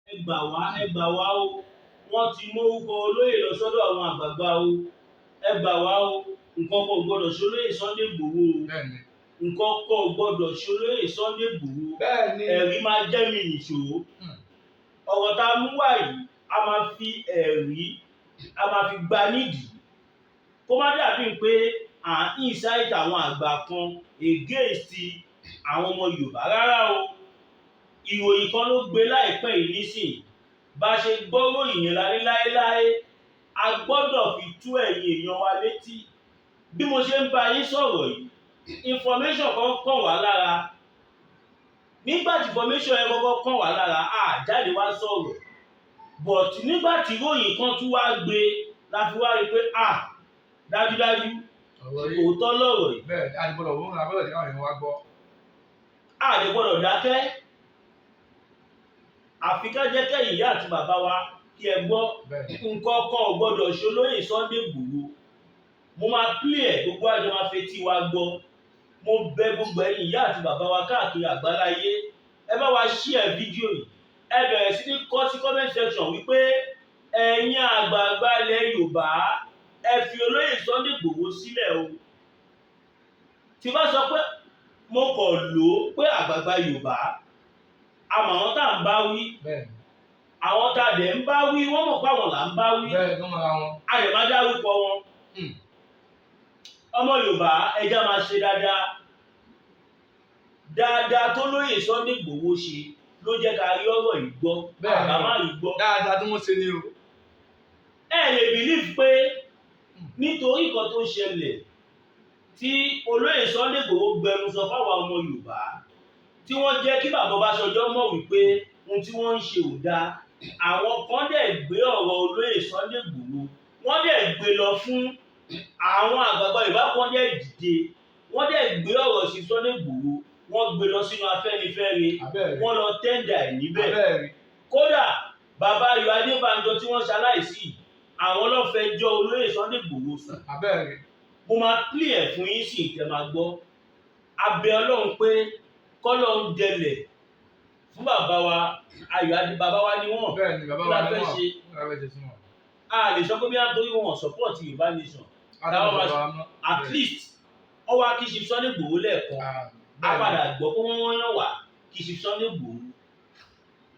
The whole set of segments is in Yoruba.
Ẹ gbà wá, ẹ gbà wá o. Wọ́n ti mórúkọ olóyè lọ sọ́dọ̀ àwọn àgbààgbà o. Ẹ gbà wá o. Nǹkan kan ò gbọ́dọ̀ ṣe olóyè Sunday Igboho o. Nǹkan kan ò gbọ́dọ̀ ṣe olóyè Sunday Igboho. Ẹ̀rí máa jẹ́ mi nìṣó. Ọ̀rọ̀ tá a mú wá yìí, a máa fi ẹ̀rí, a máa fi gba nídìí, kó má dàbí pé à ń incite àwọn àgbà kan against àwọn ọmọ Yorùbá. Rárá o. Ìròyìn kan ló gbé láìpẹ́ yìí nísìn. Bá a ṣe gbọ́ ròyìn yẹn la ní láéláé, a gbọ́dọ̀ fi tú ẹ̀yin èèyàn wa létí. Bí mo ṣe ń bá yín sọ̀rọ̀ yìí, information kan kàn wá lára. Nígbà tí information yẹn kọ́kọ́ kàn wá lára, a jáde wá sọ̀rọ̀, but nígbà tí ròyìn kan tún wá gbé la fi wá rí i pé, ah, dájúdájú, ọ̀rọ̀ yìí, òótọ́ lọ̀rọ̀ yìí. Bẹ́ẹ̀ ni, a ti gbọ́dọ̀ wọ́n, a gbọ́dọ̀ jẹ́ káwọn èèyàn wá gbọ́. A lè gbọ́dọ̀ dákẹ́, àfi ká jẹ́ kẹ́yìn ìyá àti bàbá wa kí ẹ gbọ́. Nǹkan kan ò gbọ́dọ̀ ṣe olóyè Sunday Igboho. Mo máa play ẹ̀, gbogbo àjọ máa fetí wa gbọ́. Mo bẹ̀ gbogbo ẹ̀yin ìyá àti bàbá wa káàkiri àgbáláyé, ẹ bá wa share fídíò yìí. Ẹ bẹ̀rẹ̀ sí ní kọ sí comment section wípé ẹ̀yin àgbààgbà ilẹ̀ Yorùbá, ẹ fi olóyè Sunday Igboho sílẹ̀ o. Tí bá sọ pé mo kàn lò ó pé àgbààgbà Yorùbá, àmọ́ àwọn tá à ń bá wí, àwọn tá a dẹ̀ ń bá wí, wọ́n mọ̀ pé àwọn là ń bá wí. Bẹ́ẹ̀ ni, wọ́n mọra wọn. A lè má dárúkọ wọn. Ọmọ Yorùbá, ẹja máa ṣe dáadáa. Dáadáa tó lóyè Sunday Igboho ṣe ló jẹ́ ká rí ọ̀rọ̀ yìí gbọ́. Àbá má rí gbọ́. Dáadáa tí wọ́n ṣe ni o. Ẹ lè believe pé nítorí nǹkan tó ṣẹlẹ̀ tí olóyè Sunday Igboho gbẹnusọ fáwọn ọmọ Yorùbá, tí wọ́n jẹ́ kí bàbá Ọbásanjọ́ mọ̀ wípé ohun tí wọ́n ń ṣe ò dáa, àwọn kan dẹ̀ gbé ọ̀rọ̀ olóyè Sunday Igboho, wọ́n dẹ̀ gbé lọ fún àwọn àgbààgbà Yorùbá kan, dẹ̀ dìde, wọ́n dẹ̀ gbé ọ̀rọ̀ sí Sunday Igboho, wọ́n gbé lọ sínú Afẹ́nifẹ́re. Wọ́n lọ tender ẹ̀ níbẹ̀. Kódà bàbá Ayọ̀ Adébánjọ tí wọ́n ṣaláìsí, àwọn ló fẹjọ́ olóyè Sunday Igboho sùn. Mo máa play ẹ̀ fún yín sí ìtẹ́ máa gbọ́. Abẹ Ọlọ́run pé kọ́lọ́run dẹlẹ̀ fún bàbá wa Ayọ̀ Adé. Bàbá wa ni wọ́n. Bẹ́ẹ̀ ni, bàbá Kí wa la ni fẹ́ wọ́n. ṣe? Kí la fẹ́ ṣe sí wọn? A lè sọ pé bí wọ́n torí wọn support Yorùbá nation. A Táwọn dábàá bàbá wa mọ́. At least ó wá kí Chief Sunday Igboho lẹ́ẹ̀kan. Ah, A bẹ́ẹ̀ ni. padà gbọ́ pé wọ́n yàn wá kí Chief Sunday Igboho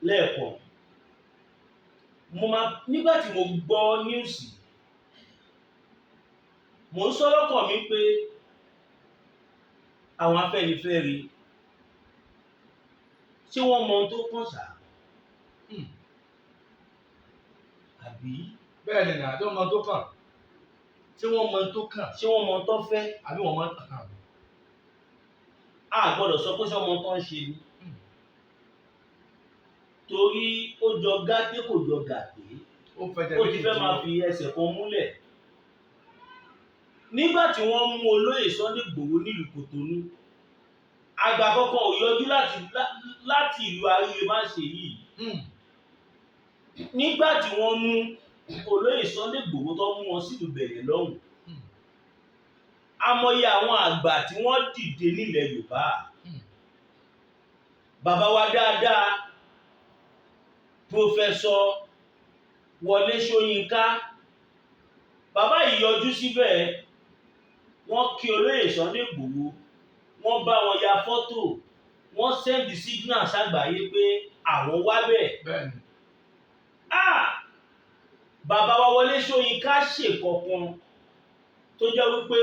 lẹ́ẹ̀kan. Mo máa nígbà tí mo gbọ́ news, mo ń sọ lọ́kàn mi pé àwọn Afẹ́nifẹ́re, ṣé wọ́n mọ ohun tó kàn ṣá? Àbí? Bẹ́ẹ̀ ni nà, tí wọ́n mọ tó kàn, tí wọ́n mọ tó kàn. Ṣé wọ́n mọ ohun tó fẹ́? Àbí wọ́n mọ? A gbọ́dọ̀ sọ pé ṣé wọ́n mọ ohun tó ń ṣe ni, torí ó jọ gàté, kò jọ gàté. Ó fẹ́ jẹ́ Ó ti fẹ́ máa fi ẹsẹ̀ kan múlẹ̀. Nígbà tí wọ́n mú olóyè Sunday Igboho nílùú Kòtónú, àgbà kankan ò yọjú láti ìlú Àríyèmáṣe yìí. Nígbà tí wọ́n mú olóyè Sunday Igboho, tó mú wọn sílùú Bẹ̀rẹ̀ lọ́hùn, amọye àwọn àgbà tí wọ́n dìde nílẹ̀ Yorùbá. Bàbá wa dáadáa, Professor Wọlé Ṣóyínká, bàbá yìí yọjú síbẹ̀. Wọ́n kí olóyè Sunday Igboho, wọ́n bá wọn ya fọ́tò, wọ́n send signal ságbàáyé pé àwọn wá bẹ̀. Ah, bàbá wa Wọlé Ṣóyínká ṣèkọ̀kan tó jẹ́ wípé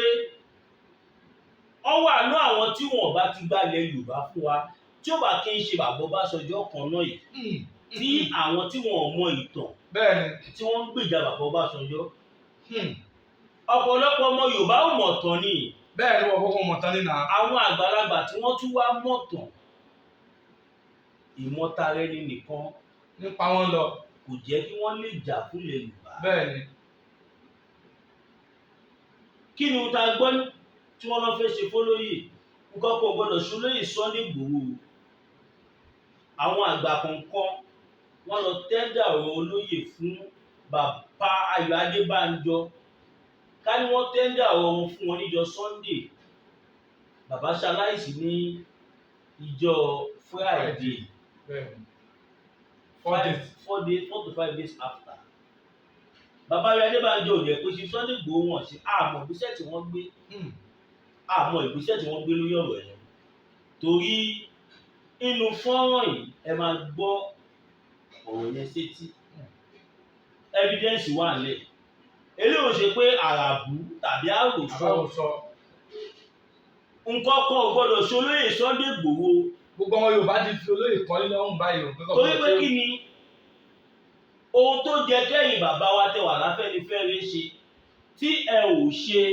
wọ́n wà ní àwọn tí wọ́n bá ti gbalẹ̀ Yorùbá fún wa, tí ó bá kí ń ṣe bàbá Ọbásanjọ́ kan náà yìí, tí àwọn tí wọ́n mọ ìtàn, tí wọ́n ń gbèjà bàbá Ọbásanjọ́. Ọ̀pọ̀lọpọ̀ ọmọ Yorùbá ò mọ̀ tán ni. Bẹ́ẹ̀ ni, wọ́n kọ́kọ́ mọ̀ tán nínú. Àwọn àgbàlagbà tí wọ́n tún wá mọ̀ tán, ìmọ̀tara ẹni nìkan nípa wọn lọ. Kò jẹ́ kí wọ́n lè jà fúnlẹ̀ Yorùbá. Kí ni ohun tá a gbọ́ tí wọ́n lọ fẹ́ ṣe fólóyè? Nǹkan kan ò gbọ́dọ̀ ṣolóyè Sunday Igboho. Àwọn àgbà kọ̀ọ̀kan, wọ́n lọ tender ọ̀rọ̀ olóyè fún bàbá Ayọ̀ Adébánjọ. Ká ní wọ́n tender ọ̀rọ̀ wọn fún wọn níjọ́ Sunday, bàbá ṣaláìsí ní ìjọ Friday. Bẹ́ẹ̀ ni, 4 days. 4 days, 4 to 5 days after. Bàbá Ayọ̀ Adébánjọ ò jẹ́ pé Chief Sunday Igboho wọn ṣe àmọ́ ìgbésẹ̀ tí wọ́n gbé, àmọ́ ìgbésẹ̀ tí wọ́n gbé lórí ọ̀rọ̀ yẹn. Torí inú fọ́nrán yìí, ẹ máa gbọ́ ọ̀rọ̀ yẹn sétí. Evidence wà nílẹ̀. Eléyìí ò ṣe pé àràbù tàbí àròsọ. Àbáwò sọ. Nǹkan kan ò gbọ́dọ̀ ṣe olóyè Sunday Igboho. Gbogbo ọmọ Yorùbá ti fi olóyè kọ́lé lọ́rùn báyìí o, pé kò Torí gbọdọ̀ pé ṣe. kí ni ohun tó jẹ kẹ́yìn bàbá wa tẹ wà láfẹ́nifẹ́re ṣe tí ẹ ò ṣe,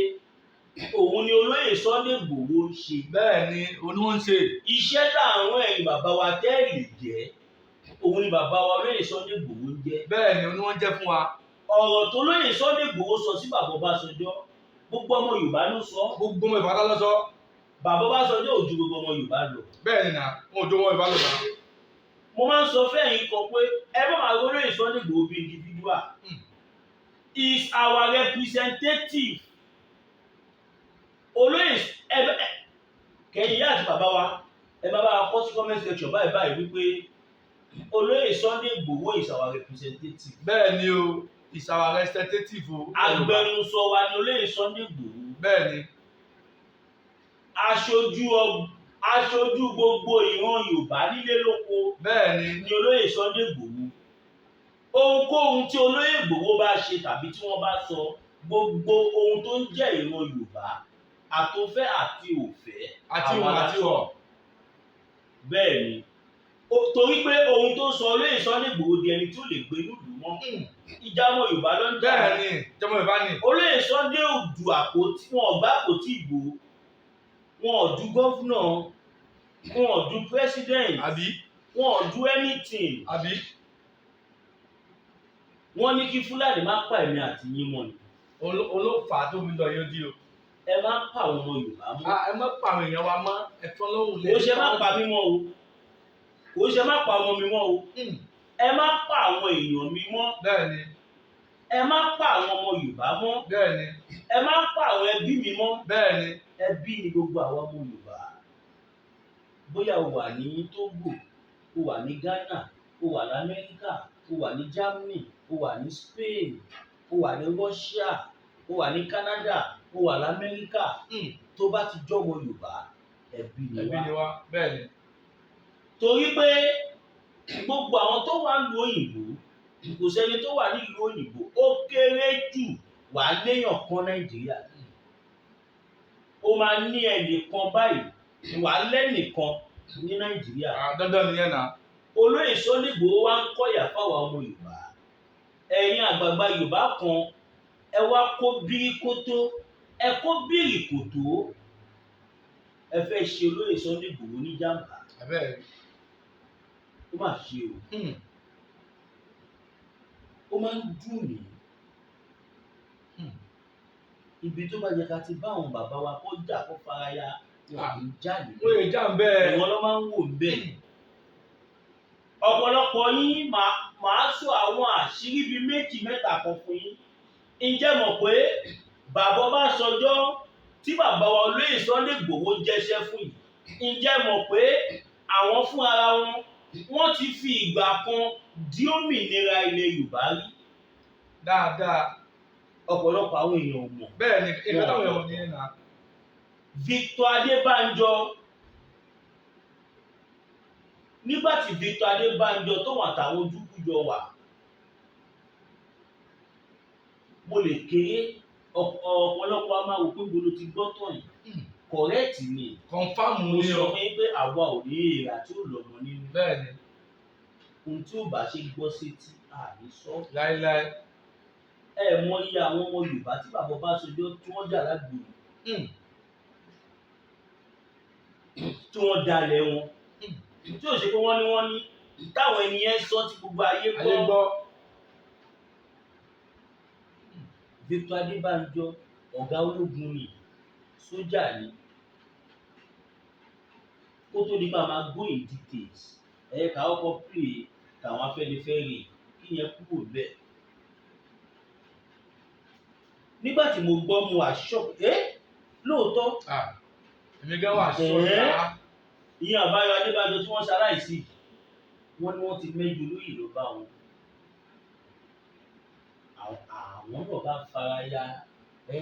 òun ni olóyè Sunday Igboho ń ṣe. Bẹ́ẹ̀ ni, òun ni wọ́n ń ṣe. Iṣẹ́ táwọn ẹ̀yin bàbá wa tẹ́ lè jẹ́, òun ni bàbá wa olóyè Sunday Igboho ń jẹ́. Bẹ́ẹ̀ ni, òun ni wọ́n ń jẹ́ fún wa. Ọ̀rọ̀ tó lóyè Sunday Igboho sọ sí bàbá Ọbásanjọ́, gbogbo ọmọ Yorùbá ló sọ. Gbogbo ọmọ Yorùbá ló sọ. Bàbá Ọbásanjọ́ ò ju gbogbo ọmọ Yorùbá lọ. Bẹ́ẹ̀ ni nà, wọn ò jó ọmọ Yorùbá lọ nà. Mo máa ń sọ fẹ́yìn kan pé ẹ má máa rí olóyè Sunday Igboho bí individual. Is our representative. Olóyè ẹ kẹyìn ìyá àti bàbá wa, ẹ bá bá wa kọ sí comment section báyìí báyìí wípé olóyè Sunday Igboho is our representative. Bẹ́ẹ̀ ni o, is our representative o. Agbẹnusọ wa ni olóyè Sunday Igboho. Bẹ́ẹ̀ ni. Aṣojú gbogbo ìran Yorùbá nílé lóko Bẹ́ẹ̀ ni. ni olóyè Sunday Igboho. Ohunkóhun tí olóyè Igboho bá ṣe tàbí tí wọ́n bá sọ, gbogbo ohun tó ń jẹ́ ìran Yorùbá, àtòfẹ́ àti òfẹ́, Àti àwa òun la àti sọ. ọ̀. Bẹ́ẹ̀ ni. Torí pé ohun tó sọ olóyè Sunday Igboho di ẹni tí ó lè gbé nílùú mọ́, ìjà ọmọ Yorùbá ló ń jà. Bẹ́ẹ̀ ni, ìjọba Yorùbá ni. Olóyè Sunday ò du àpótí, wọn ò gbá àpótí ìbò, wọn ò du governor, wọn ò du president, Àbí? wọn ò du anything. Àbí? Wọ́n ní kí Fúlàní má pa èmi àti yín mọ́ ni. Olófà tó fi lọ yóò di o. Ẹ má pa àwọn ọmọ Yorùbá mọ́. Ah, ẹ má pa àwọn èèyàn wa mọ́, ẹ fọ́n lọ́hùn. Kò ṣe má pa mí mọ́ o, kò ṣe má pa ọmọ mi mọ́ o. Ẹ má pa àwọn èèyàn mi mọ́. Bẹ́ẹ̀ ni. Ẹ má pa àwọn ọmọ Yorùbá mọ́. Bẹ́ẹ̀ ni. Ẹ má pa àwọn ẹbí mi mọ́. Bẹ́ẹ̀ ni. Ẹbí ni gbogbo àwọn ọmọ Yorùbá. Bóyá o wà ní Togo, o wà ní Ghana, o wà lamẹ́ríkà, o wà ní Germany, o wà ní Spain, o wà ní Russia, o wà ní Canada, o wà lamẹ́ríkà, tó bá ti jọ́mọ Yorùbá, ẹbí ni Ẹbí wá. ni wá, bẹ́ẹ̀ ni. Torí pé gbogbo àwọn tó wà nílùú òyìnbó, kò sẹ́ni tó wà nílùú òyìnbó, ó kéré jù wà léèyàn kan Nàìjíríà, ó máa ní ẹnìkan báyìí, wà lẹ́nìkan ní Nàìjíríà. Ah, dandan nìyẹn náà. Olóyè Sunday Igboho wá ń kọ̀yà fáwọn ọmọ Yorùbá. Ẹ̀yin àgbààgbà Yorùbá kan, ẹ wá kó bíríkótó, ẹ kó bíríkòtó, ẹ fẹ́ ṣe olóyè Sunday Igboho ní jàǹbá. Bẹ́ẹ̀. Ó mà ṣe o. Ó máa ń dùn mí. Ibi tó bá yẹ ká ti bá àwọn bàbá wa kó jà, kó faraya, wọn kì í jà Wọ́n níbẹ̀. yóò já ń bẹ́ẹ̀. Ìwọ́n ló máa ń wò ń bẹ̀. Ọ̀pọ̀lọpọ̀ yín, màá sọ àwọn àṣírí bíi méjì mẹ́ta kan fún yín. Ǹjẹ́ mọ̀ pé bàbá Ọbásanjọ́ tí bàbá wa olóyè Sunday Igboho jẹ́ṣẹ́ fún yìí, ǹjẹ́ mọ̀ pé àwọn fún ara wọn, wọ́n ti fi ìgbà kan dí òmìnira ilẹ̀ Yorùbá rí? Dáadáa. Ọ̀pọ̀lọpọ̀ àwọn èèyàn ò mọ̀. Bẹ́ẹ̀ ni, ìfẹ́ táwọn èèyàn nìyẹn náà. Victor Adébánjọ, nígbà tí Victor Adébánjọ tó wà táwọn ojúkú jọ wà, mo lè kéré, ọ̀pọ̀lọpọ̀ a máa wò pé gbolo ti gbọ́ tàn yìí. Correct ni. Confirm Mo ni sọ o. fún yín pé àwa ò ní èèrà tí ò lọ́mọ nínú. Bẹ́ẹ̀ ni. Ohun tí ò bá ṣe gbọ́ sétí, àní sọ. Láíláí. Ẹ mọ iye àwọn ọmọ Yorùbá tí bàbá Ọbásanjọ́ tí wọ́n jà lágbèrè, tí wọ́n dalẹ̀ wọn, tí ò ṣe pé wọ́n ní táwọn ènìyàn sọ tí gbogbo ayé Ayé gbọ́. gbọ́. Victor Adébánjọ, ọ̀gá ológun ni, sójà ni. Kó tó di pa máa go in details, ẹ ká kọ́kọ́ play tàwọn Afẹ́nifẹ́re kí yẹn kúrò bẹ́ẹ̀. Nígbà tí mo gbọ́, mo wà shock ẹ́ lóòótọ́. Ah, èmi gan wà sọ. Ẹ̀ẹ́. Ìyá. Ìyẹn Àbáyọ Adébánjọ tí wọ́n ṣaláìsí, wọ́n ní wọ́n ti mẹ́jọ olóyè lọ bá wọn. Àwọn náà bá fara ya ẹ,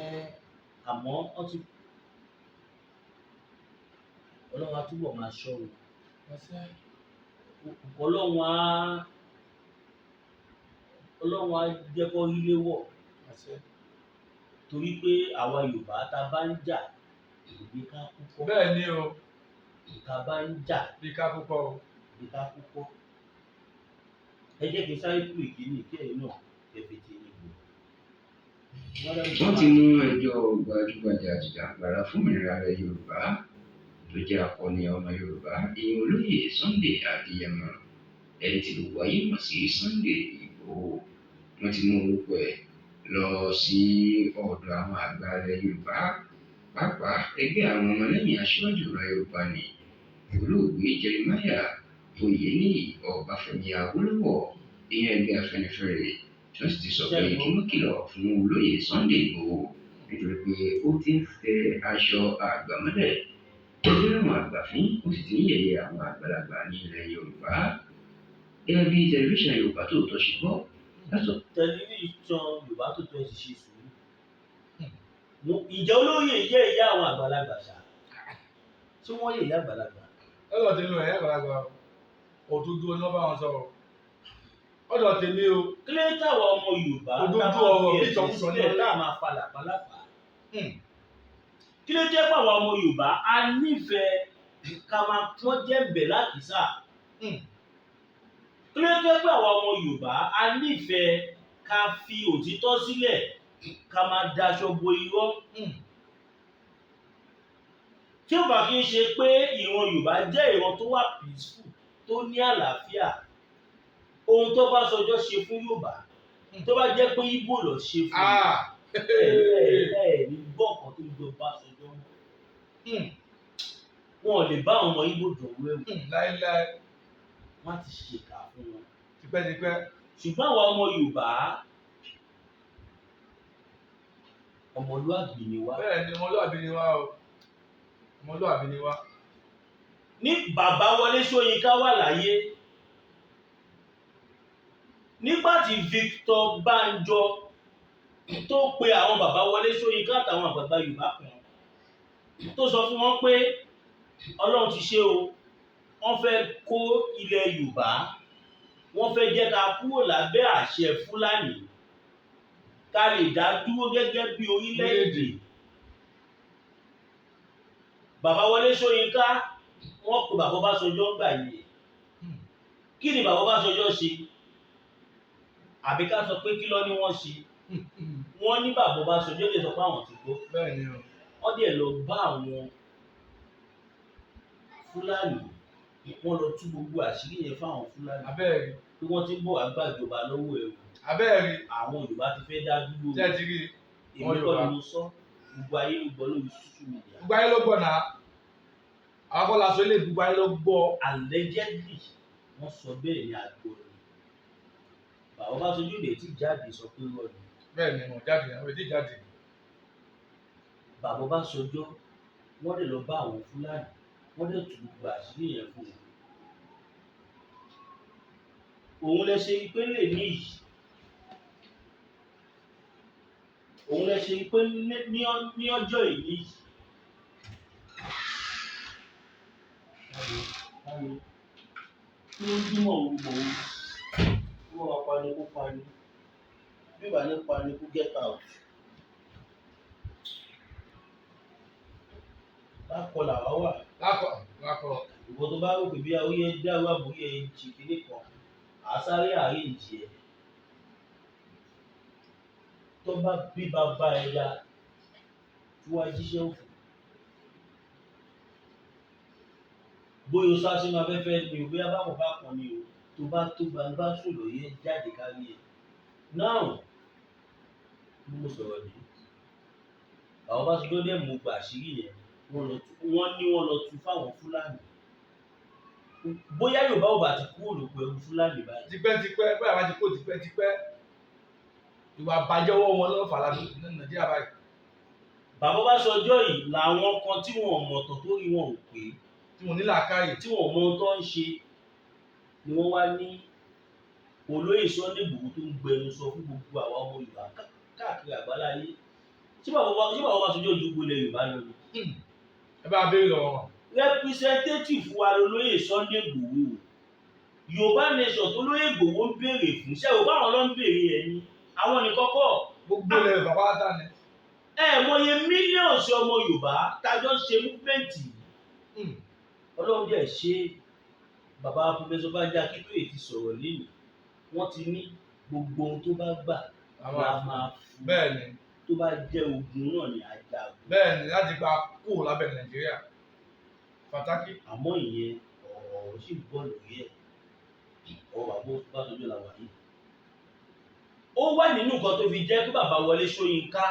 àmọ́ wọ́n ti, Ọlọ́run á túbọ̀ máa ṣọ́ wọn. Ọlọ́run á jẹ́ kó rí lé wọ̀, torí pé àwa Yorùbá tá a bá ń jà bí ká púpọ̀. Bẹ́ẹ̀ ni o. Tá a bá ń jà bí ká púpọ̀ o. Bí ká púpọ̀. Ẹ jẹ́ kí n sáré kúrò ìkíní kí ẹ̀yin náà kẹ́ fi ti yín gbọ́. Wọ́n ti mú ẹjọ́ gbajúgbajà ajìjàgbara fún òmìnira ilẹ̀ Yorùbá tó jẹ́ akọni ọmọ Yorùbá, ìyẹn Olóyè Sunday Adéyẹmọ, ẹni tí gbogbo ayé mọ̀ sí Sunday Ìgbòho. Wọ́n ti mú orúkọ ẹ̀ lọ sí ọ̀dọ̀ àwọn àgbà ilẹ̀ Yorùbá, pàápàá ẹgbẹ́ àwọn ọmọlẹ́yìn aṣíwájú ìran Yorùbá ní Olóògbé Jeremiah Oyèníyì Ọbáfẹ́mi Awólọ́wọ̀, ìyẹn ẹgbẹ́ Afẹ́nifẹ́re, tí wọ́n sì ti sọ pé kí wọ́n kìlọ̀ fún Olóyè Sunday Ìgbòho nítorí pé ó ti ń fẹ́ aṣọ àgbà mọ́lẹ̀, ó ti ń rán àgbà fín, ó sì ti ń yẹ̀yẹ́ àwọn àgbàlagbà ní ilẹ̀ Yorùbá. Gẹ́gẹ́ bí tẹlifíṣàn Yorùbá Tòótọ́ ṣe gbọ́ látọ̀ Tẹlifíṣàn Yorùbá Tòótọ́ ti ṣe sùúrù. Ìjẹ́ olóyè jẹ́ ìyá àwọn àgbàlagbà ṣá? Ṣé wọ́n yẹ̀ ìyá àgbàlagbà? Lọ́dọ̀ tèmi ò, ẹ̀yà àgbàlagbà o, òdodo ni wọ́n bá wọn sọ o. Lọ́dọ̀ tèmi o. Kí ló dé táwa ọmọ Yorùbá Òdodo tá a máa ọ̀rọ̀ fi bí ẹ̀sìn ìsọkúsọ ní sílẹ̀ ọ̀rọ̀. tá a máa fa làpálàpá? Kí ló jẹ́ pé àwa ọmọ Yorùbá a nífẹ̀ẹ́ ká máa pọ́n jẹ́ǹbẹ̀ lákìísà? Kí ló jẹ́ pé àwa ọmọ Yorùbá a nífẹ̀ẹ́ ká fi òtítọ́ sílẹ̀ ká máa daṣọ bo irọ́? Tí ó bá kí ń ṣe pé ìran Yorùbá jẹ́ ìran tó wà peaceful, tó ní àlàáfíà, ohun tó bá sọjọ́ ṣe fún Yorùbá, tó bá jẹ́ pé Ìgbò lọ ṣe fún ẹ, ẹ ní gbọ́ nǹkan tó ń jọ bá sọjọ́ mọ́. Wọn ò lè bá àwọn ọmọ Ìgbò dọ̀wọ́ ẹ̀wù. Láíláí. Wọ́n á ti ṣèkà fún wọn. Tipẹ́tipẹ́. Ṣùgbọ́n àwa ọmọ Yorùbá, ọmọlúàbí ni wá. Bẹ́ẹ̀ ni, ọmọlúàbí ni wá o, ọmọlúàbí ni wá. Ní bàbá Wọlé Ṣóyínká wà láyé, nígbà tí Victor Banjo tó pe àwọn bàbá Wọlé Ṣóyínká àtàwọn àgbààgbà Yorùbá kan, tó sọ fún wọn pé Ọlọ́run ti ṣe o, wọ́n fẹ́ kó ilẹ̀ Yorùbá, wọ́n fẹ́ jẹ́ ká kúrò lábẹ́ àṣẹ Fúlàní, ká lè dá dúró gẹ́gẹ́ bí orílẹ̀-èdè. Bàbá Wọlé Ṣóyínká, wọ́n pe bàbá Ọbásanjọ́ gbà yìí. Kí ni bàbá Ọbásanjọ́ ṣe? Àbí ká sọ pé kí ló ní wọ́n ṣe? Wọ́n ní bàbá Ọbásanjọ́ lè sọ pé àwọn ti gbọ́. Bẹ́ẹ̀ ni o. Wọ́n dẹ̀ lọ bá àwọn Fúlàní, wọ́n lọ tú gbogbo àṣírí yẹn fáwọn Fúlàní. Abẹ́ẹ̀rí. Pé wọ́n ti ń bọ̀ wá gbàjọba lọ́wọ́ ẹ̀rù. Abẹ́ẹ̀rí. Àwọn Yorùbá ti fẹ́ dá dúró. Ṣé ẹ ti rí i? Èmi kọ́ ni mo sọ, gbogbo ayé ló gbọ́ lórí social media. Gbogbo ayé ló gbọ́ náà. Àwọn kọ́ la sọ ilé, gbogbo ayé ló gbọ́. Allegedly, wọ́n sọ bẹ́ẹ̀ ní àgbo ni. Bàbá Ọbásanjọ́ lè ti jáde sọ pé rọ ni. Bẹ́ẹ̀ ni, wọ́n jáde, àwọn èdè jáde. Bàbá Ọbásanjọ́, wọ́n dẹ̀ lọ bá àwọn Fúlàní, wọ́n dẹ̀ tú gbogbo àṣírí yẹn fún wọn. Òun lẹ ṣe pé lè ní yìí. Òun lẹ ṣe pé ní ọjọ́ ìní yìí. Kí ló ń dún mọ̀ òun mọ̀ òun? Kí wọ́n máa pani kó pani. Bí ìbá ní pani kó get out. Lákọ làwa wà. Lákọ, lákọ. Ìwọ tó bá rò pé bí awúyẹ dárú àbúyẹ jì kíní kan, à sáré àríǹjì ẹ̀. Tó bá bí bàbá ẹ dá, tí wàá jíṣẹ́ òfò. Bóyá o sá sínú afẹ́fẹ́ ni o, bóyá bákan bákan ni o, tó bá tó gbangba sọ̀rọ̀ yẹn jáde kárí ẹ̀. Now, bí mo sọ̀rọ̀ ní, àwọn bá ti dọ́dẹ̀ mú gbà àṣírí yẹn, wọ́n ní wọ́n lọ tú fáwọn Fúlàní. Bóyá Yorùbá ò bá ti kúrò lóko ẹrú Fúlàní báyìí. Tipẹ́tipẹ́, bóyá bá ti kó tipẹ́tipẹ́, ìwà àbájẹ́ ọwọ́ wọn ló fà á ní Nàìjíríà báyìí. Bàbá Ọbásanjọ́ yìí làwọn kan tí wọn ò mọ̀tọ̀ tó rí wọn ò pé. Tí wọn ní làákàyè. Tí wọn ò mọ ohun tó ń ṣe ni wọ́n wá ní Olóyè Sunday Igboho tó ń gbẹnu sọ fún gbogbo àwa ọmọ Yorùbá káàkiri àgbáláyé, ṣé bàbá Ọbásanjọ́ ojú gbolẹ̀ Yorùbá lọ ni? Ẹ bá béèrè lọ́wọ́ wọn. Representative wa lolóyè Sunday Igboho. Yorùbá nation tó lóyè Igboho ń béèrè fún, ṣé o báwọn ló ń béèrè ẹ ní àwọn nìkan kọ́? Gbogbo ilẹ̀ Yorùbá pátá ni. Ẹ mọye millions ọmọ Yorùbá tájọ ń ṣe movement yìí. Ọlọ́run dẹ̀ ṣe, bàbá Professor Banji Akíntóyè ti sọ̀rọ̀ lẹ́nu, wọ́n ti ní gbogbo ohun tó bá gbà la máa fún. Bẹ́ẹ̀ ni. Tó bá jẹ́ ogun náà ni ajagun. Bẹ́ẹ̀ ni, láti gba kúrò lábẹ́ Nàìjíríà pàtàkì. Àmọ́ ìyẹn ọ̀rọ̀ sì bọ́ lórí ẹ̀, ọ̀rọ̀ bàbá Ọbásanjọ́ la wà yìí. Ó wà nínú nǹkan tó fi jẹ́ kí bàbá Wọlé Ṣóyínká,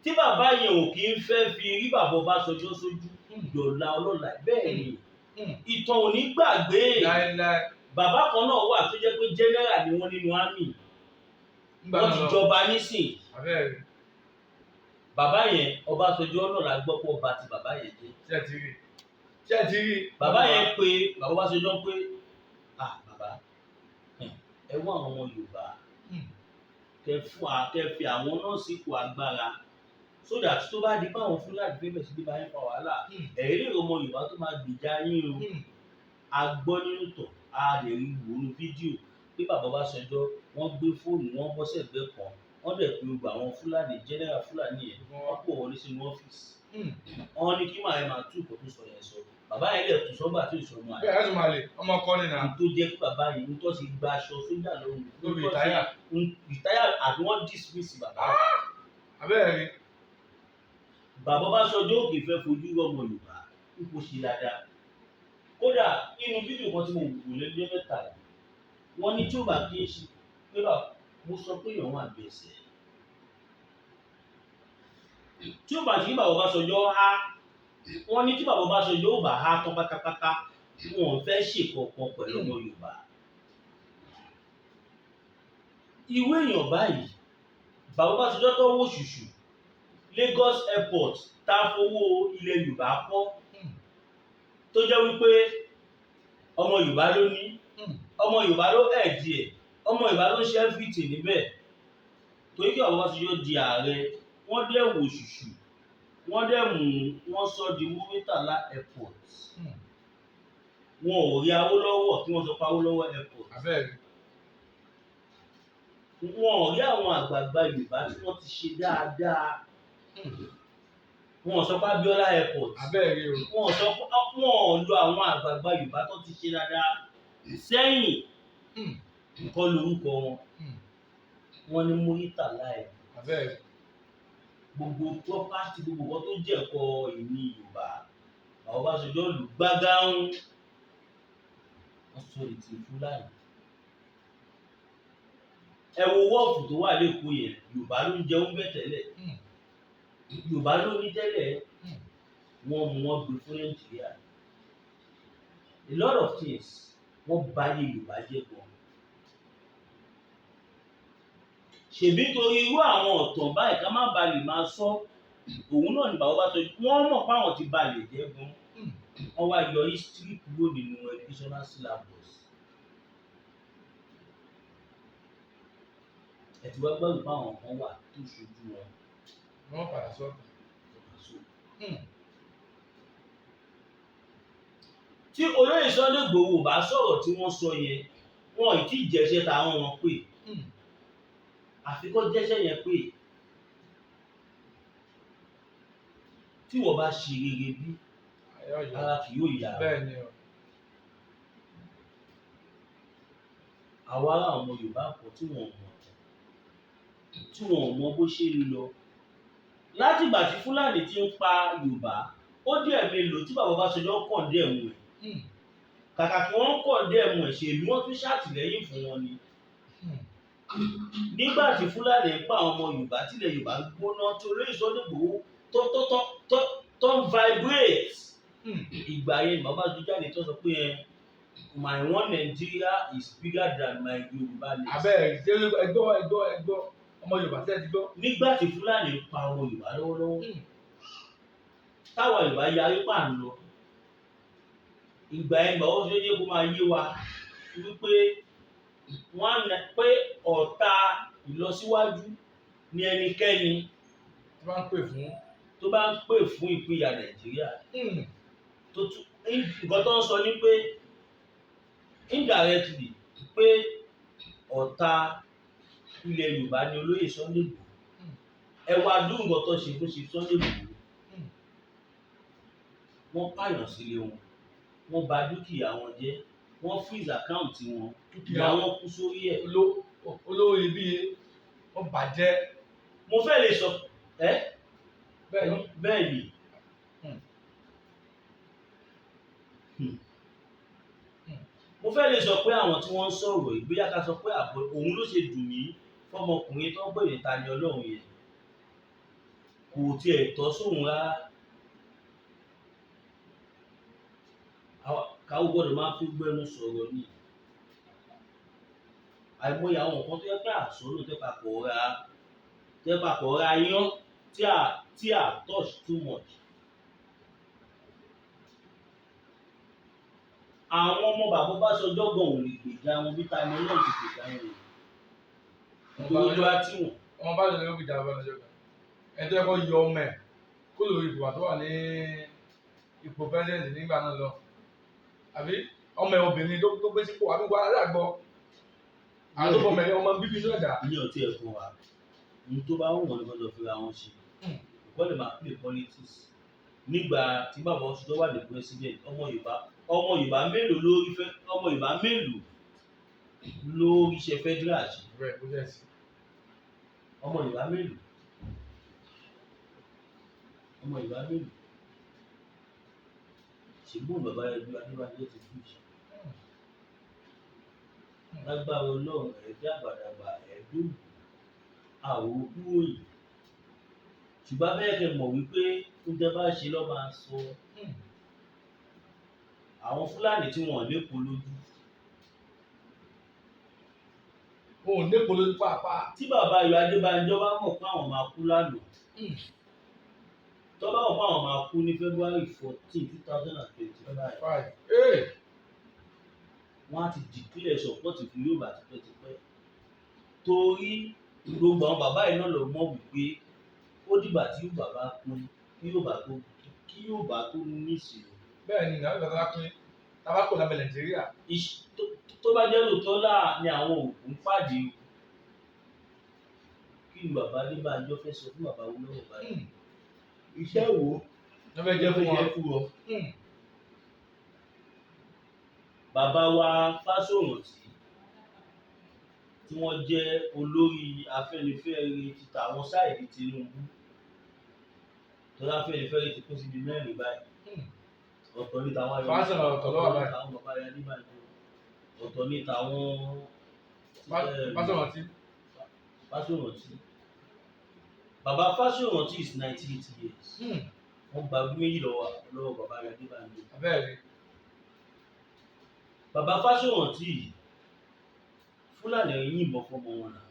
tí bàbá yẹn ò kí ń fẹ́ fi rí bàbá Ọbásanjọ́ sójú dọ̀la ọlọ́la. Bẹ́ẹ̀ ni, ìtàn ò ní gbàgbé. Bàbá kan náà wà tó jẹ́ pé general ni wọ́n nínú army, wọ́n ti jọba nísìn. Bàbá yẹn, Ọbásanjọ́ náà la gbọ́ pé ọba ti bàbá yẹn jẹ́. Ṣé ti rí? Bàbá yẹn pé bàbá Ọbásanjọ́ pé, ah bàbá, ẹ wá àwọn ọmọ Yorùbá kẹ fún wa, kẹ fi àwọn náà sípò agbára, so that tó bá di báwọn Fúlàní fẹ́ bẹ̀ sí ní bá yín fa wàhálà, ẹ̀rí ọmọ Yorùbá tó máa gbèjà yín o. A gbọ́ nínú tọ̀, a lè rí wò ní fídíò pé bàbá Ọbásanjọ́ wọ́n gbé fóònù wọn bọ́ sẹ́gbẹ́ kan, wọ́n dẹ̀ pé gbogbo àwọn Fúlàní general Fúlàní yẹn, wọ́n pò wọlé sínú ọ́fíìsì, wọ́n ní kí màá yẹn máa tú nǹkan tó sọ yẹn sọ. Bàbá yẹn lè tún sọ́gbà tó ìsọmọ àyè. Bẹ́ẹ̀ láti máa lè ọmọ kọ́ nínú. Tó jẹ́ kí bàbá yẹn ń tọ́ sí gba aṣọ sójà lọ́rùn. Lórí ìtáyà. Ìtáyà àbí wọ́n dismiss bàbá. Abẹ́rẹ́ rí. Bàbá Ọbásanjọ́ òkè fẹ́ fojú rọmọ Yorùbá ń kó ṣe dáadáa. Kódà nínú fídíò kan tí mo wò lẹ́jọ́ mẹ́ta yìí, wọ́n ní tí ó bá kí ń ṣe pé bàbá mo sọ pé ìyọ̀wọ̀n àgbẹ̀sẹ̀. Tí ó bá sí bàbá Ọbásanjọ́ há, wọ́n ní tí bàbá Ọbásanjọ́ ò bá há tán pátápátá, wọn ò fẹ́ ṣèkọ̀ọ̀kan pẹ̀lú ọmọ Yorùbá. Ìwé èèyàn báyìí, bàbá Ọbásanjọ́ tó wò ṣùṣù Lagos Airport tá a fowó ilẹ̀ Yorùbá kọ́, tó jẹ́ wípé ọmọ Yorùbá ló ní, ọmọ Yorùbá ló ẹ̀dì ẹ̀, ọmọ Yorùbá ló ń ṣe everything níbẹ̀. Torí kí bàbá Ọbásanjọ́ di ààrẹ, wọ́n dẹ̀ wò ṣùṣù, wọ́n dẹ̀ mú wọ́n sọ di Muritala Airport. Wọn ò rí Awólọ́wọ̀ kí wọ́n sọ pé Awólọ́wọ̀ Airport. Wọn ò rí àwọn àgbààgbà Yorùbá tí wọ́n ti ṣe dáadáa. Wọn ò sọ pé Abiola Airport. Wọn ò sọ pé wọn ò lo àwọn àgbààgbà Yorùbá tó ti ṣe dáadáa sẹ́yìn kọ́ lórúkọ wọn. Wọ́n ní Muritala Airport. Gbogbo property, gbogbo nǹkan tó jẹ́ ẹ̀kọ́ ìní Yorùbá, bàbá Ọbásanjọ́ lù gbágáhùn, wọ́n sọ ètò Fúlàní. Ẹ wo wọ́ọ̀fù tó wà lẹ́kọ̀ọ́ yẹn, Yorùbá ló ń jẹun bẹ́ẹ̀ tẹ́lẹ̀, Yorùbá ló ní tẹ́lẹ̀, wọ́n mú wọn gbé fún Nàìjíríà. A lot of things wọ́n bà ayé Yorùbá jẹ́ gan. Ṣèbí torí irú àwọn ọ̀tàn báyìí ká má ba lè máa sọ, òun náà ni bàbá Ọbásanjọ́ wọ́n mọ̀ páwọn ti ba lè jẹ́ gan. Wọ́n wá yọ history kúrò nínú educational syllabus. Ẹ ti wá gbọ́dọ̀ báwọn kan wà tó ṣojú wọn. Wọ́n padà sọ. Tí olóyè Sunday Igboho bá sọ̀rọ̀ tí wọ́n sọ yẹn, wọn ì tí ì jẹ́ṣẹ́ táwọn wọn pè. Àfi kó jẹ́ṣẹ́ yẹn pé tí wọ́n bá ṣe rere bí ara kì yóò yára. Àwa ará ọmọ Yorùbá kan tí wọ́n mọ̀, tí wọ́n mọ bó ṣe ń lọ. Látìgbà tí Fúlàní ti ń pa Yorùbá, ó díẹ̀ mélòó tí bàbá Ọbásanjọ́ kọ̀ndẹ̀mù ẹ̀. Kàkà kí wọ́n kọ̀ndẹ̀mù ẹ̀, ṣèlú wọ́n tún ṣàtìlẹ́yìn fún wọn ni. Nígbà tí Fúlàní ń pa àwọn ọmọ Yorùbá, tílẹ̀ Yorùbá ń gbóná, tí olóyè Sunday Igboho tó ń vibrate. Ìgbà yẹn bàbá Ọbásanjọ́ jáde tó sọ pé my one Nigeria is bigger than my Yorùbá nation. Abẹ́rẹ́ ẹgbọ́ ẹgbọ́ ẹgbọ́ ọmọ Yorùbá tẹ́ ti gbọ́. Nígbà tí Fúlàní ń pa ọmọ Yorùbá lọ́wọ́lọ́wọ́, táwa Yorùbá yarí pa ń lọ. Ìgbà yẹn bàbá Ọbásanjọ́ jẹ́ kó máa yé wa wípé Wọ́n á pé ọ̀tá ìlọsíwájú ní ẹnikẹ́ni Tí wọ́n ń pè fún. tó bá ń pè fún ìpínyà Nàìjíríà. Tó tún nǹkan tó ń sọ ni pé indirectly pé ọ̀tá ilẹ̀ Yorùbá ni olóyè Sunday Igboho. Ẹ wá dúró nǹkan tó ṣe fún Chief Sunday Igboho. Wọ́n pààyàn sílé wọn, wọ́n bà dúkìá wọn jẹ́, wọ́n freeze account wọn, Dúkìá ìyá wọn kú sórí ẹ̀. Olówó iyebíye wọ́n bàjẹ́. Mo fẹ́ lè sọ ẹ́. Bẹ́ẹ̀ ni. Bẹ́ẹ̀ ni. Mo fẹ́ lè sọ pé àwọn tí wọ́n ń sọ̀rọ̀ yìí, bóyá ká sọ pé àbọ̀ òun ló ṣe dùn mí fọmọkùnrin tó ń pè ní Tani Olohun yẹn, kò tiẹ̀ tọ́ sóun rárá. Káwọ́ gbọ́dọ̀ máa fi gbẹ́nu sọ̀rọ̀ ni. Àìmọye àwọn nǹkan tó yẹ pé àsọnù tẹ́ papọ̀ ra yán tí a touch too much. Àwọn ọmọ bàbá Ọbásanjọ́ gan ò lè gbèjà wọn bí Tani Olohun ti gbèjà wọn o, nítorí ojú á tì wọ́n. Ọmọ bá lè lórí ìjà Ọbásanjọ́ gan, ẹni tó yẹ kó yọ ọmọ ẹ̀ kó lórí ipò tó wà ní ipò president nígbà náà lọ, àbí ọmọ ẹ̀ obìnrin tó gbé sípò, àbí wà aláàgbọ̀ àwọn tó fọmọ ẹ̀ ọmọ bíbí inú ẹ̀dá. Ní ọtí ẹ̀kọ́ wa, ohun tó bá wù wọ́n ni wọ́n lọ fi ra wọn ṣe. Kọ́ lè máa play politics. Nígbà tí bàbá Ọbásanjọ́ wà ní president, ọmọ Yorùbá mélòó ló rí fẹ́, ọmọ Yorùbá mélòó ló ríṣẹ́ federal ṣe? Rẹ̀ kó jẹ́ sí. Ọmọ Yorùbá mélòó, ọmọ Yorùbá mélòó? Ṣùgbọ́n bàbá ẹbí Adébánjọ ti kú yìí, lágbára Ọlọ́run, ẹ̀ẹ́dẹ́ àgbàdàgbà ẹ̀ẹ́dógún àwòkú òyìn. Ṣùgbọ́n abẹ́rẹ́ kẹ́ mọ̀ wípé oúnjẹ bá ṣe lọ́ máa sọ. Àwọn Fúlàní tí wọ́n lépo lójú. Òun ní polo pàápàá. Tí bàbá Ayọ̀ Adébánjọ bá mọ̀ pé àwọn máa kú lánàá, tó bá mọ̀ pé àwọn máa kú ní February 14, 2025, Five. Ee. wọ́n á ti declare support fún Yorùbá tipẹ́tipẹ́, torí gbogbo àwọn bàbá yìí náà lọ mọ̀ wípé ó dìgbà tí Yorùbá bá kú kí Yorùbá tó nísìnyí. Bẹ́ẹ̀ ni, ìnáwó ìgbà tó bá pín tabako lábẹ́ Nàìjíríà. Tó bá jẹ́ lóòótọ́ láà ni àwọn òògùn ń pàdé o, kí ni bàbá Adébánjọ fẹ́ sọ fún bàbá Awólọ́wọ̀ báyìí? Iṣẹ́ wo Wọ́n fẹ́ jẹ́ fún wọn. Fún wọn? Bàbá wa Fáṣọ̀rántì tí wọ́n jẹ́ olórí Afẹ́nifẹ́re ti tàwọn side Tinubu, tọ́lá Afẹ́nifẹ́re ti kún síbi mẹ́rin báyìí. Ọ̀tọ̀ ní tàwọn Ayọ̀, Fáṣọ̀rántì ọ̀tọ̀ ló wà ọ̀tọ̀ ní báyìí. tàwọn bàbá rẹ̀ Adébánjọ, ọ̀tọ̀ ní tàwọn Fáṣọ̀rántì. Fáṣọ̀rántì. Bàbá Fáṣọ̀rántì is 98 years. Wọ́n gba ọdún 2 lọ́wọ́ bàbá rẹ̀ Adébánjọ. Abẹ́rẹ́. Bàbá Fáṣọ̀rántì yìí, Fúlàní yìnbọn fọmọ wọn náà.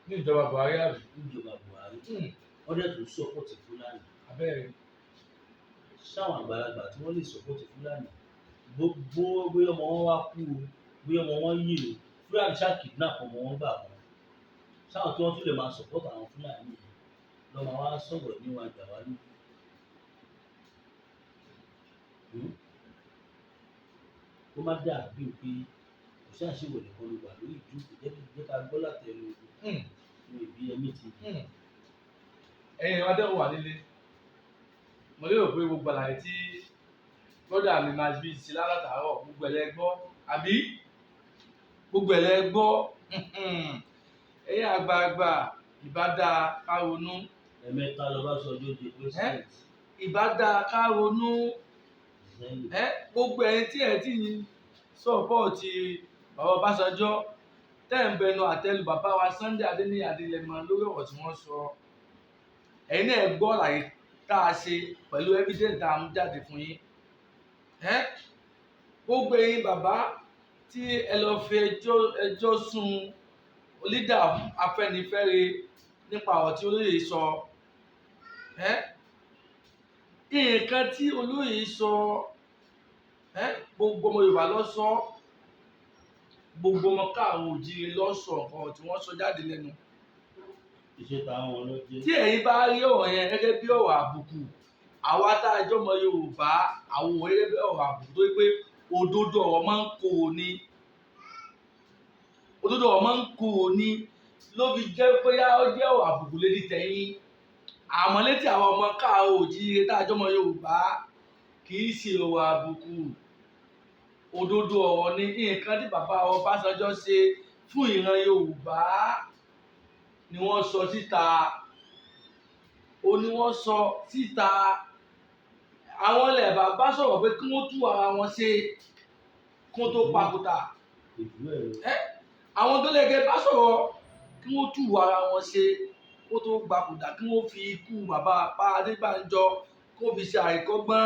Ní ìjọba Buhari, àbí? Níjọba Buhari. Wọ́n dẹ̀ tún support Fúlàní. Abẹ́rẹ́. Sáwọn àgbàlagbà tí wọ́n lè support Fúlàní, gbogbo bóyá ọmọ wọn wá kú o, bóyá ọmọ wọn yè o, Fúlàní ṣáà kidnap ọmọ wọn gbà kan, sáwọn tí wọ́n tún lè máa support àwọn Fúlàní yìí lọ́mọ wa sọ̀rọ̀ níwọ̀n àgbà wa lójú? Kó má dà bíi pé kò sí àṣewò nìkan ló wà lórí ìjókòó. Jẹ́ ká gbọ́ látẹnu ìbí ẹ̀mí ti. Ẹ̀yin ìwà dẹ́wọ̀ wà nílé, mo lérò pé gbogbo àlàyé tí brother mi máa fi ṣe látàárọ̀, gbogbo ẹ̀ lẹ gbọ́, àbí gbogbo ẹ̀ lẹ gbọ́? Ẹ̀yin àgbààgbà, ìbá dáa ká ronú. Ẹ̀mẹ́ta lọ bá sọ ọjọ́ di president. Ìbá dáa ká ronú. Sẹ́yìn. Ẹ gbogbo ẹ̀yin tí ẹ ti support bàbá Ọbásanjọ́, tẹ́ ń bẹnu àtẹ́lu bàbá wa Sunday Adéníyì Adéyẹmọ lórí ọ̀rọ̀ tí wọ́n sọ, ẹ̀yin náà gbọ́ àlàyé tá a ṣe pẹ̀lú evidence tá a mú jáde fún yín. Ẹ gbogbo ẹ̀yin bàbá tí ẹ lọ fi ẹjọ́ sùn leader Afẹ́nifẹ́re nípa ọ̀rọ̀ tí olóyè sọ, ẹ nǹkan tí olóyè sọ, ẹ gbogbo ọmọ Yorùbá ló sọ. Gbogbo ọmọ káàró òjíire lọ́sọ̀ nǹkan tí wọ́n sọ jáde lẹ́nu. Iṣẹ́ táwọn ló jẹ́. Tí ẹ̀yin bá rí ọ̀rọ̀ yẹn gẹ́gẹ́ bí ọ̀rọ̀ àbùkù, àwa tá a jọmọ Yorùbá, àwọn òwe gẹ́gẹ́ bí ọ̀rọ̀ àbùkù tó yẹ pé òdodo ọ̀rọ̀ máa ń korò ni, òdodo ọ̀rọ̀ máa ń korò ni ló fi jẹ́ pé ó jẹ́ ọ̀rọ̀ àbùkù létí tẹ̀yìn. Àmọ́ létí àwọn ọmọ káàró òjíire tá a jọmọ Yorùbá, kì í ṣe ọ̀rọ̀ àbùkù, òdodo ọ̀rọ̀ ni. Nǹkan tí bàbá Ọbásanjọ́ ṣe fún ìran Yorùbá ni wọ́n sọ síta, ó ní wọ́n sọ síta. Àwọn ilẹ̀ bàbá sọ̀rọ̀ pé kí wọ́n tú ara wọn ṣe kí wọ́n tó papòdà. Àwọn tó lẹ́gẹ̀ẹ́ bá sọ̀rọ̀ kí wọ́n tú ara wọn ṣe kí wọ́n tó papòdà, kí wọ́n fi ikú bàbá pa Adébánjọ kí wọ́n fi ṣe àríkọ́gbọ́n.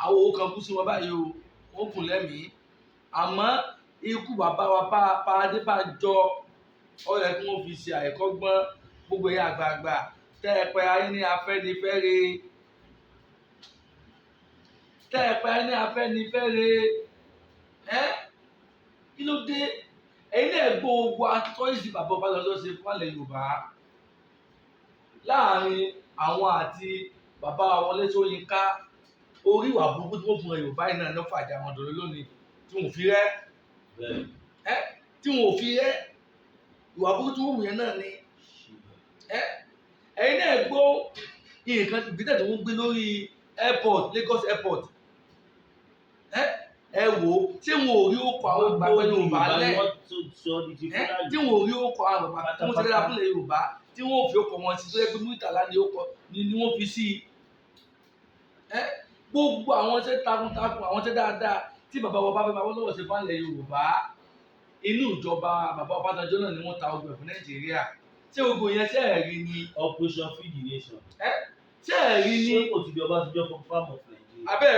Àwọn owó kan kú sí wọn báyìí o, wọ́n kù lẹ́mìí. Àmọ́ ikú bàbá wa pa Adébánjọ ó yẹ kí wọ́n fi ṣe àríkọ́gbọ́n. Gbogbo ẹ̀yin àgbààgbà tẹ́ ẹ pẹ́ ayé ní Afẹ́nifẹ́re, tẹ́ ẹ pẹ́ ayé ní Afẹ́nifẹ́re, ẹ́ kí ló dé? Ẹ̀yin náà gbogbo atọ́jú bàbá Ọbásanjọ́ ṣe fún àlẹ́ Yorùbá láàrin àwọn àti bàbá Wọlé Ṣóyínká. Orí ìwà burúkú tí wọ́n fún Yorùbá yìí náà ló fàjà wọn dòdò lónìí tí wọn ò fi rẹ́, ẹ́ tí wọn ò fi rẹ́, ìwà burúkú tí wọ́n wù yẹn náà ni. Ẹ̀yin náà gbọ́ nǹkan ìgbésẹ̀ tí wọ́n gbé lórí airport, Lagos airport. Ẹ wò ó, tí wọn ò rí okò àwọn àgbàgbà Yorùbá lẹ̀, tí wọn ò rí okò àwọn àgbàgbà tí wọ́n ti dára fúnlẹ̀ Yorùbá tí wọ́n ò fi okò wọn sí, tó yẹ pé Murtala ni okò ni wọ́n fi sí i. Gbogbo àwọn iṣẹ́ takuntakun, àwọn iṣẹ́ dáadáa tí bàbá wa bá fẹ́ máa wọ́n lọ́wọ́ ṣe fúnlẹ̀ Yorùbá, inú ìjọba bàbá Ọbásanjọ́ náà ni wọ́n ta ogun ẹ̀ fún Nàìjíríà. Ṣé gbogbo yẹn ṣe ẹ̀rí ni? Operation Feed the Nation. Ṣé ẹ̀rí ni? Ṣé kò ti di Ọbásanjọ́ fún farm of Nigeria? Abẹ́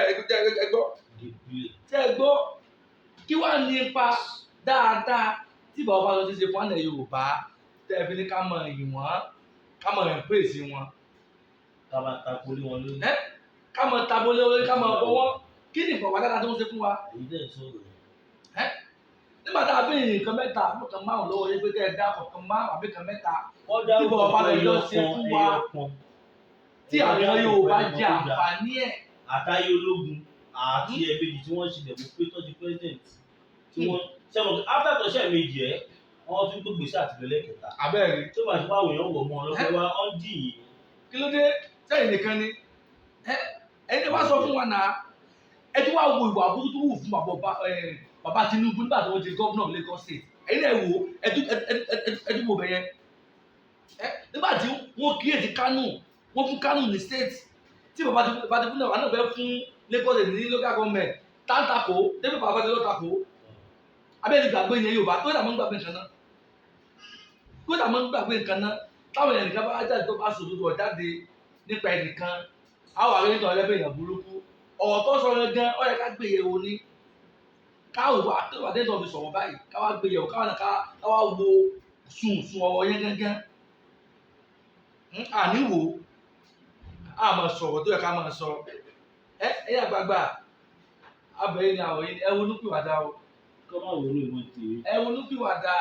ẹgbọ́. Ṣé ẹ gbọ́? Kí wàá ní ipa dáadáa tí bàbá Ọbásanjọ́ ṣe fún àlẹ́ Yorùbá tẹ́ ẹ fi ní ká mọ ìyìn wọn, ká mọ ẹ̀pẹ́sì wọn. Ká máa takolé wọn lórí. Ká mọ tabolé lórí, ká mọ bọ wọn. Kí ni ìpàwọ́ dáadáa tí wọ́n ṣe fún wa? Èyí tẹ̀ sọ̀rọ̀ yẹn. Nígbà tá a béèrè nǹkan mẹ́ta, nǹkan márùn lọ́wọ́ yẹn pé kẹ́ ẹ dá kọ̀ọ̀kan márùn àbí kan mẹ́ta tí bàbá Ọbásanjọ́ ṣe fún wa tí àwọn Yorùbá jẹ àǹfààní ẹ̀. Àtayé ológun àti ẹ̀ẹ̀mejì tí wọ́n ṣe dẹ̀mú pé president tí wọ́n sẹ́wọ̀n after tó ṣe méjì ẹ̀ wọ́n tún gbé gbèsè àtìlẹ́lẹ̀ kẹta. Abẹ́rẹ́ tó bá ṣe pé àwọn èèyàn wọ̀ mọ́ ọ lọ́pẹ́ wá ọ́n dì yín. Kí ló dé? Sẹ́yìn nìkan ni ẹni wá sọ fún wa náà. Ẹ tí wàá wo ìwà burúkú tó wù fún bàbá Tinubu nígbà tó ń ṣe gómìnà Lagos State. Ẹ̀yin náà wò ẹtú wo bẹ̀yẹn. Nígbà tí wọ́n kíyèsí Kánò, wọ́n fún Kánò ní state tí bàbá Tinubu náà wà náà fẹ́ fún Lagos State ní local government táǹtàkó débi bàbá Tinubu tako. Abẹ́rẹ́ gbàgbé yẹn Yorùbá tó dà mọ́ ń gbàgbé nǹkan náà, tó dà mọ́ ń gbàgbé nǹkan náà. Táwọn ẹnìkan bá jáde tó bá sòdodo ọ̀jáde nípa ẹnìkan, àwọn àrẹ nítorí ọlẹ́bẹ̀ èèyàn burúkú. Ọ̀rọ̀ tó sọ yẹn gan, ó yẹ ká gbé yẹ̀wò ni. Káwọ àtẹ̀wádé tó fi sọ̀rọ̀ báyìí, káwá gbé yẹ̀wò, káwá náà káwá wo sùn sùn ọ̀rọ̀ yẹn gángan. Àní wò á máa sọ̀rọ̀ tó yẹ ká máa sọ. Ẹ ẹ àgbààgbà abẹ́yẹ ni àwọ̀ yìí, ẹ ronúpìwàdà o. Kọ́ máa wọnú ìwọ̀n tèmi. Ẹ ronúpìwàdà.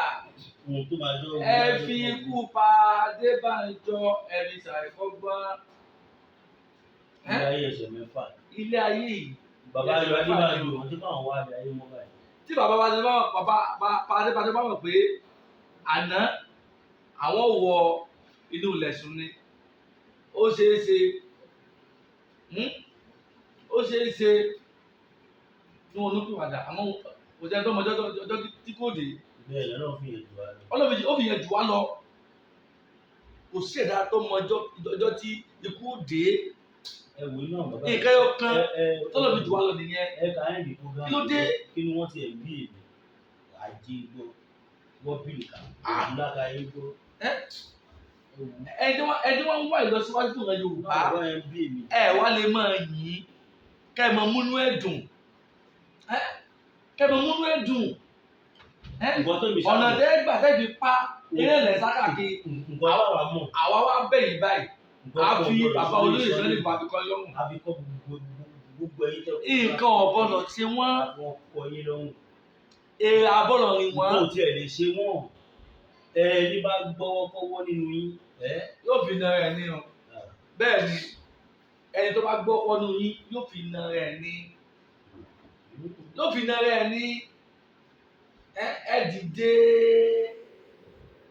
Ohun tó máa jọ. Ẹ fi ikú pa Adébánjọ, ẹ fi ṣàìkọ́gbọ́n. Ilé ayé ẹsẹ̀ mẹ́fà. Ilé ayé yìí. Bàbá ayọ̀ Adébánjọ wọn tí báwọn wá ilé ayé mọ́ báyìí. Tí bàbá wa ti bá bàbá pa Adébánjọ bá mọ̀ pé àná àwọn wọ inú ilẹ̀sùn ni, ó ṣeé ṣe, ó ṣeé ṣe ní wọn olúkúwàdà. Àmọ́ kò sẹ́ni tó mọ ọjọ́ tí kò dé. Bẹ́ẹ̀ lọ́nà fi yẹn jù wá lọ. Ọlọ́run ó fi yẹn jù wá lọ. Kò sí ẹ̀dá tó mọ ọjọ́ tí ikú dé. Ẹ wò inú àwọn bàbá nǹkan ẹyọ kan tọ́lọ̀ fi jù wá lọ nìyẹn. Ẹ kà á ní program. Kí ló dé? Kí ni wọ́n ti ẹ̀ bí èmi? Ajé gbọ́, wọ́n bí nìkan, òun lága ayé gbọ́. Ẹni tí wọ́n ń wá ìlọsíwájú fún ìran Yorùbá, ẹ wá lè máa yìn kẹ́ ẹ máa múnú ẹ̀ dùn, kẹ́ ẹ máa múnú ẹ̀ dùn. Ọ̀nà tẹ́ gbà tẹ́ fi pa eré ilẹ̀ sákàkiri, àwa wá bẹ̀yìn báyìí. A fi bàbá olóyè Sunday Igboho àfikọ́ lọ́rùn. Àfikọ́ gbogbo ẹ̀yin tẹ́ nǹkan ọ̀bọ̀nà tí wọ́n. Àwọn ọkọ yín lọ́rùn. Èrè abọ́lọ̀ ni wọ́n. Nǹkan ò tiẹ̀ lè ṣe wọ́n. Ẹni bá gbọ́wọ́ kọ́wọ́ nínú yín ẹ́. Yóò fi na rẹ̀ ní o. Bẹ́ẹ̀ ni, ẹni tó bá gbọ́ wọnú yín yóò fi na rẹ̀ ní, yóò fi na rẹ̀ ní. Ẹ dìde,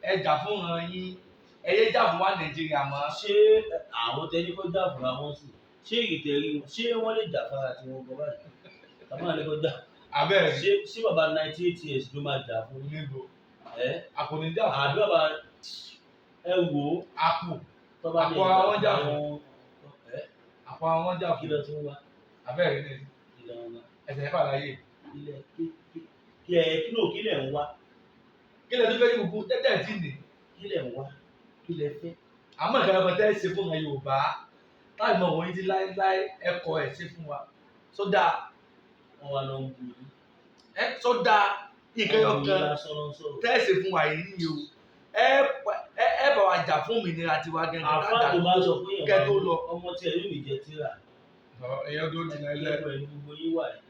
ẹ jà fún ran yín, ẹ yé jà fún wa Nàìjíríà mọ́. Ṣé àwọn tẹni kó jà fúnra wọn sí, ṣé ìtẹ̀rí wọn, ṣé wọ́n lè jà fara tí wọ́n gbọ́ báyìí? Bàbá rẹ̀ kó jà. Abẹ́rẹ́. Ṣé bàbá 98 years ló máa jà fún Níbo? Ẹ Àpò ní jà fún. Àbí bàbá ẹ wò ó. Àpò. Tọ́ba ní Àpò ara wọn jà fún. wọn ẹ. Àpò ara wọn jà Kí fún. ló tún wá? Abẹ́rẹ́ ní. Kí ló ń wá? Ẹsẹ̀ mẹ́fà láyé. Kílẹ̀ kí ẹ kí ló kílẹ̀ ń wá? Kí lẹ tó fẹ́ yí gbogbo tẹ́tẹ́ tí nì? Kílẹ̀ ń wá? Kílẹ̀ fẹ́? Àmọ́ ìkànnì ọmọ tẹ́ ẹ ṣe fún ọmọ Yorùbá táì mọ̀ wọ́n yín ti láéláé, ẹ̀kọ́ ẹ̀ ṣe fún wa sódà. Wọn wá lọ ń bu yín. Ẹ sódà, ìkànnì Wọ́n bu yín ọkàn lásán ló ń sọ̀rọ̀. tẹ́ ẹ ṣe fún wa yìí ni o. Ẹ bá wa jà fún òmìnira tiwa gẹ́gẹ́. Àfáà tó bá sọ pé kẹ́ tó lọ. ọmọ tí ẹ yóò ní jẹ tíra. Èèyàn tó ti láéláé. Lẹ́nu ẹ̀ ní gbogbo yín wà yìí.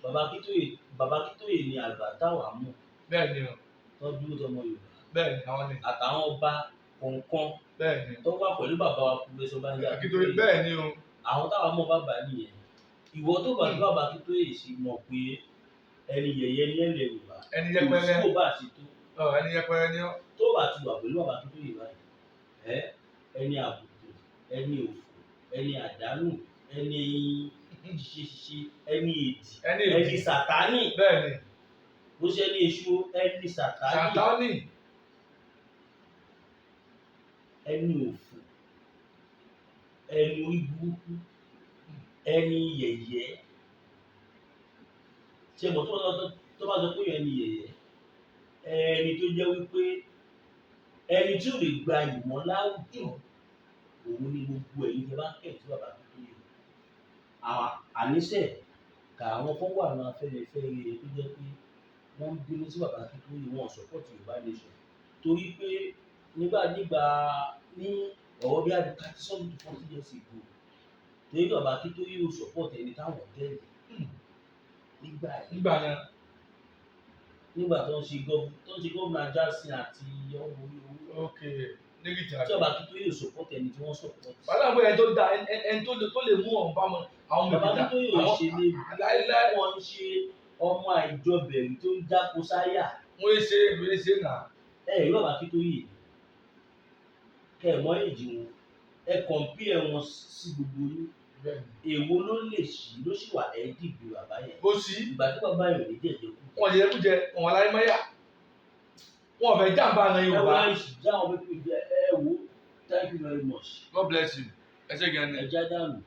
Bàbá Akíntóyè, bàbá Akíntóyè ni àgbà táwa mọ̀ Bẹ́ẹ̀ ni o. tó dúró tọmọ Yorùbá. Bẹ́ẹ̀ ni, àwọn ni. Àtàwọn ọba kọ̀ọ̀kan Bẹ́ẹ̀ ni. tó wà pẹ̀lú bàbá wa Professor Banji Akíntóyè, bẹ́ẹ̀ ni o. Àwọn táwa mọ̀ bàbá nìyẹn. Ìwọ tó bá tó bàbá Akíntóyè ṣe mọ̀ pé ẹni yẹ̀yẹ́ ní ẹ̀lẹ̀ Yorùbá. Ẹni Kò yẹpẹrẹ. sí kò bá ṣe tó. Ọ, ẹni yẹpẹrẹ ni ọ. Tó bá ti wà pẹ̀lú bàbá Akíntóyè báyìí, ẹ ẹni àbùkù, ẹni òfò, ẹni àdánù, ẹni ṣiṣẹ́, ẹni èdì, Ẹni ẹni èdì. sàtánì. Bẹ́ẹ̀ ni. Bó ṣe ní èṣù, ẹni sàtánì. Sàtánì. Ẹni òfò, ẹni orí burúkú, ẹni yẹ̀yẹ́. Ṣé mo tó bá sọ pé ẹni yẹ̀yẹ́, ẹni tó jẹ́ wípé ẹni tí ò lè gba ìmọ̀ láwùjọ, òun ni gbogbo ẹ̀yin tẹ́ bá kẹ̀ tí bàbá tó tó yẹ. Àwọn àníṣe kà, àwọn kan wà ní Afẹ́nifẹ́re tó jẹ́ pé wọ́n ń bínú sí bàbá tó tó yẹ, wọn ò support Yorùbá nation torí pé nígbà ní ọ̀rọ̀ bí i 30 something to 40 years ago, torí pé bàbá Akíntóyè ò support ẹni táwọn tẹ̀lé nígbà yẹn. Nígbà yẹn. Nígbà tó ń ṣe gómìnà Ajásin àti ọmọ orí owó. Ok, níbi tí Tí bàbá Akíntóyè ò support ẹni tí wọ́n support. Wàhálà pé ẹni tó da, ẹni tó lè mú ọ̀hún bá wọn àwọn Bàbá mẹ̀kúta. Akíntóyè ò ṣe lé. Láéláé. Wọ́n ń ṣe ọmọ àìjọbẹ̀rù tó ń jáko sáyà. Wọ́n ṣe nà. Ẹ rí bàbá Akíntóyè, kẹ ẹ mọ èjì wọn, ẹ compare wọn sí gbogbo yín, èwo ló lè ṣí ló sì wà ẹ dìbò bàbá yẹn? Kò sí. Ìgbà tí bàbá yẹn ò ní jẹjẹ kú. Wọn jẹ kújẹ, wọn wà láyé mọ́yà, wọn ò fẹ́ jàǹbá àwọn Ẹ Yorùbá. wá ìṣìjà àwọn pípé jẹ. Ẹ wo, thank you very much. God bless you, ẹ ṣe gan ni. Ẹ já dànù.